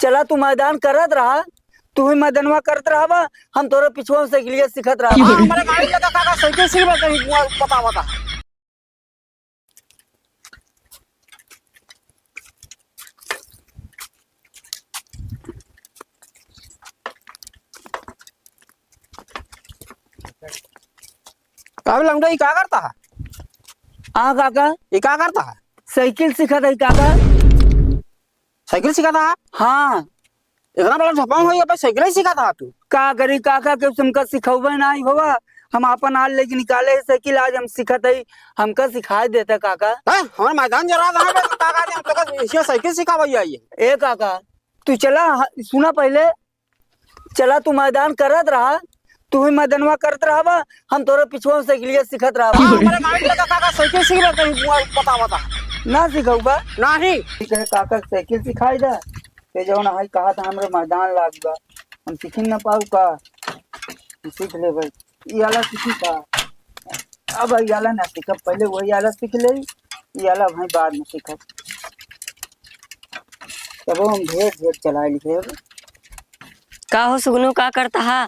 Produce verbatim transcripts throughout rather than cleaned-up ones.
चला, तू मैदान करत रहा, तू ही मैदानवा करत रहबा, हम तोरे पिछुआ में साइकिलिया सीखत रहबा। हाँ, हमारे गाड़ी लगा काका, साइकिल सीख बा कहीं, बुआ, पता, पता। अब लंगड़ा, ई का करता है? हाँ काका। ई का करता है? साइकिल सीखत है काका। साइकिल सीखत है? हाँ। इतना बड़ा झपांग होई, अबे साइकिल ही सीखत है तू? का करी काका, के हमका सिखौबे नाहीं होवा। हम आपन आल लेके निकाले है साइकिल, आज हम सीखत है, हमका सिखाए देता काका। हैं? हमार मैदान जरा रहा है बे, काका जी, हम तो इसे साइकिल सिखावे आई है। ए काका, तू चला, ह-, सुना पहले, चला तू मैदान करत रहा, तू ही मैदानवा करत रहबा, हम तोरे पिछुआ में साइकिलिया सीखत रहबा। हाँ, हमारे गाड़ी लगा काका, साइकिल सीख बा कहीं, बुआ, पता, पता। ना सिखौबा? नहीं। ठीक है काका, साइकिल सिखाई दा, ते जौन है कहा था हमरे मैदान लाग बा, हम सीख न पाऊ का? हम सीख ले भाई। ई आला सीखी का? अब ई आला ना सीखब, पहले वही आला सीख ले। ई आला भाई बाद में सीखब। तब हम ढेर ढेर चलाए लिखे। का हो सुगनू, का करता हा?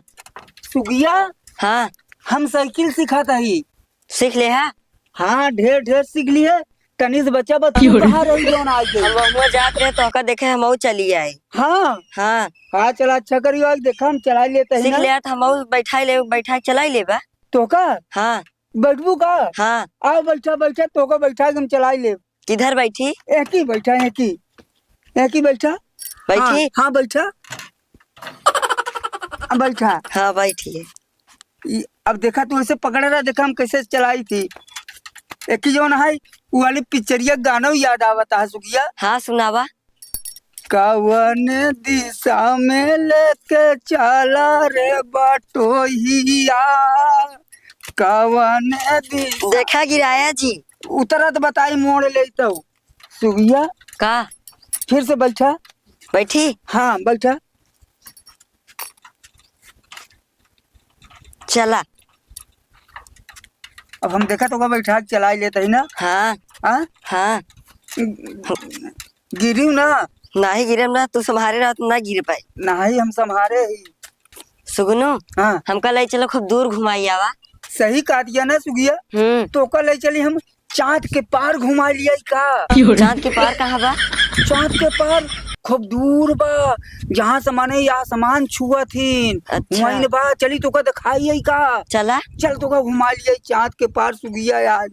सुगिया? हाँ। हम साइकिल सिखात ही। सीख ले हा? हाँ, ढेर ढेर सीख लिए। तनी से बच्चा बा, तू कहाँ रही जौन आज गई? हम हुआ जात रहे, तोहका देखे हमहू चली आई। हाँ। हाँ। हाँ, चला, अच्छा करियो, आज देखा हम चलाई लेते हैं सीख ना। ले, तो हमहू बैठाई ले, बैठाई चलाई लेबा। तोहका? हाँ। बैठबू का? हाँ। आओ, बैठा, बैठा, तोहका बैठा के हम चलाई लेब। किधर बैठी? एकी बैठा, एकी। एकी बैठा। बैठी? हाँ, हाँ, बैठा। बैठा। हाँ, बैठी है। ई, अब देखा, तू ऐसे पकड़े रहा, देखा हम कैसे चलाई थी। एक ही जौन है, वो वाली पिक्चरिया गाना याद आवता है, सुगिया। हाँ, सुनावा। कवन दिशा में लेके चला रे बटोहिया, कवन दिशा। देखा गिराया जी। उतरत बताई मोड़ ले तो। सुगिया। का? फिर से बैठा। बैठी? हाँ, बैठा। चला। अब हम देखा तो का बैठा के चलाई लेत ही ना। हाँ। हाँ? हाँ। गिरियो ना। नाही गिरम ना, तू संभारे रहा तो ना गिर पाए। नाही, हम संभारे ही। सुगनू, हाँ। हमका ले चलो, खूब दूर घुमाई आवा। सही कहा दिया ना सुगिया। हम्म। तोका ले चली हम चाँद के पार घुमा लियाई का? चाँद के पार कहाँ बा? चाँद के पार खूब दूर बा, जहाँ से माने ई आसमान छुअत हीन। अच्छा। वहीं बा, चली तोका देखाई आई का? चला। चल तोका घुमा लियाई चाँद के पार सुगिया यार।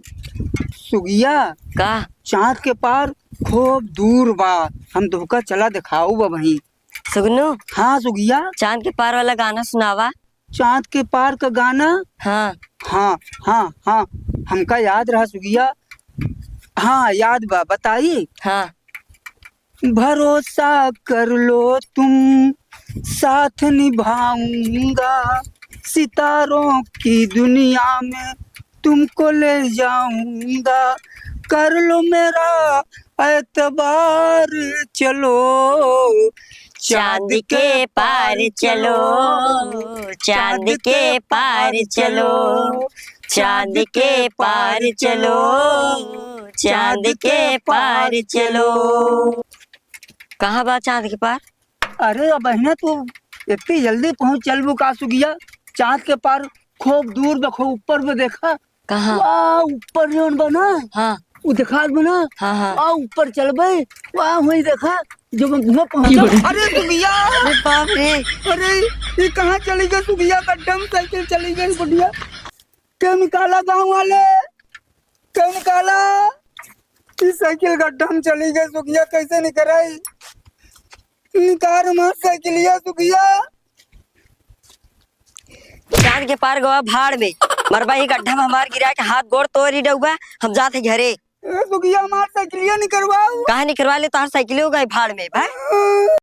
सुगिया। का? चाँद के पार खूब दूर बा, हम तोका चला देखाऊ बा वहीं। सुगनू। हाँ सुगिया। चाँद के पार वाला गाना सुनावा। चाँद के पार का गाना? हाँ। हाँ, हाँ, हाँ, हमका याद रहा सुगिया। हाँ, याद बा, बताई? हाँ। भरोसा कर लो तुम, साथ निभाऊंगा, सितारों की दुनिया में तुमको ले जाऊंगा, कर लो मेरा एतबार, चलो चाँद के पार चलो, चाँद के पार चलो, चाँद के पार चलो, चाँद के पार चलो। कहाँ बा चाँद के पार? अरे अब बहिना, तू इतनी जल्दी पहुँच चलबू का सुगिया? चाँद के पार खूब दूर बा, खूब ऊपर बा, देखा। कहाँ? वाह, ऊपर जौन बा ना, हाँ। उ देखात बा ना, हाँ, हाँ। वाह, ऊपर चलबे, वाह, वहीं देखा, जब हम वहाँ पहुँचब। अरे सुगिया! अरे बाप रे! अरे, ये कहाँ चली गई सुगिया? गड्ढा में साइकिल चली गई बुढ़िया। क्यों निकाला गाँव वाले? क्यों निकाला? ये साइकिल गड्ढा में चली गई सुगिया, कैसे निकराई? निकार हमार साइकिलिया सुगिया। चाँद के पार गवा भाड़ में, मरबा ही गड्ढा में हमार गिरा के हाथ गोड़ तोरी डउबा, हम जात ही घरे। ए सुगिया, हमार साइकिलिया निकरवाओ। काहे निकरवा ले, तोहार साइकिलियो गई भाड़ में, भाई।